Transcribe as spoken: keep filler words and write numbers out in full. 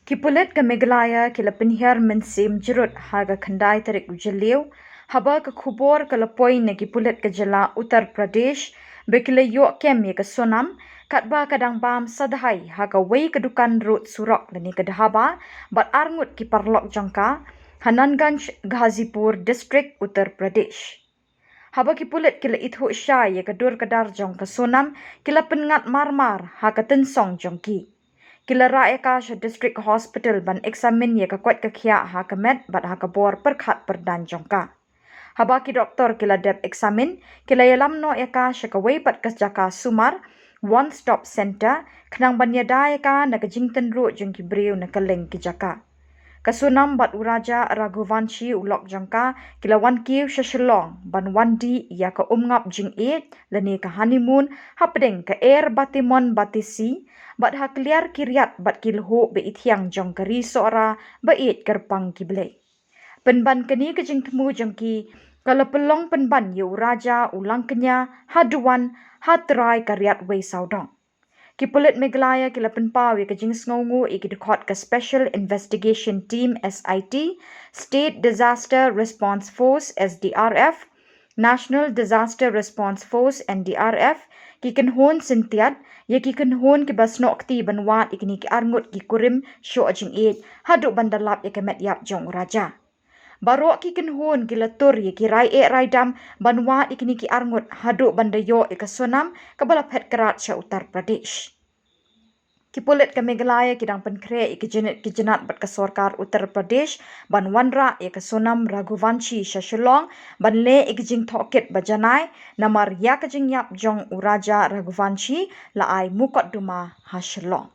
Ki pulit ka Meghalaya ki la pynhiar mynsiem jrut ha ka khyndai tarik u Jylliew, haba ka khubor ka la poi na ki pulit ka jylla Uttar Pradesh ba ki la ïoh kem ïa ka Sonam, katba ka dang bam sadhai ha kawei ka dukan rud surok lane ka dhaba bad arngut ki paralok jong ka, ha Nanganj Ghazipur District, Uttar Pradesh. Haba ki pulit ki la ithuh shai ïa ka dur ka dar jong ka Sonam, ki la pynngat mar mar ha ka tynsong jong ki. Ki la rah ïa ka sha District Hospital ban eksamin ïa ka koit ka khiah ha ka met bad ha ka bor pyrkhat pyrdan jong ka. Haba ki doktor ki la dep eksamin, ki la ïalam noh ïa ka sha kawei pat ka jaka sumar, One Stop Centre, khnang ban ïada ïa ka na ka jingtynruh jong ki briew na kylleng ki jaka. Ka Sonam bad u Raja Raghuvanshi u lok jong ka ki la wan kiew sha Shillong ban wan dih ïa ka umngap jingïeit lane ka honeymoon hapdeng ka air bate mon bate sea, bad ha kliar ki riat bad ki lhuh ba ithiang jong ka ri Sohra ba ïeit kyrpang ki blei. Pynban kane ka jingthmu jong ki ka la pynlong pynban ïa u Raja u langkñia ha duwan ha trai ka riat wei sawdong. Ki pulit Meghalaya ki la pynpaw ïa ka jingsngewnguh ïa ki dkhot ka Special Investigation Team, S I T, State Disaster Response Force, S D R F, National Disaster Response Force, N D R F, ki kynhun syntiat, ïa ki kynhun kiba snoh kti ban wad ïa kine ki arngut ki kurim shoh jingïeit haduh ban da lap ïa ka met ïap jong u Raja. Baroh ki kynhun ki la tur ïa ki rai eh rai dam ban wad ïa kine ki arngut haduh ban da ïoh ïa ka Sonam kaba la phet krat sha Uttar Pradesh. Ki pulit ka Meghalaya ki dang pynkhreh ïa ki jnit ki jnat bad ka sorkar Uttar Pradesh ban wanrah ïa ka Sonam Raghuvanshi sha Shillong ban leh ïa ki jingtohkit ba janai, namar ïa ka jingïap jong u Raja Raghuvanshi la ai mukotduma ha Shillong.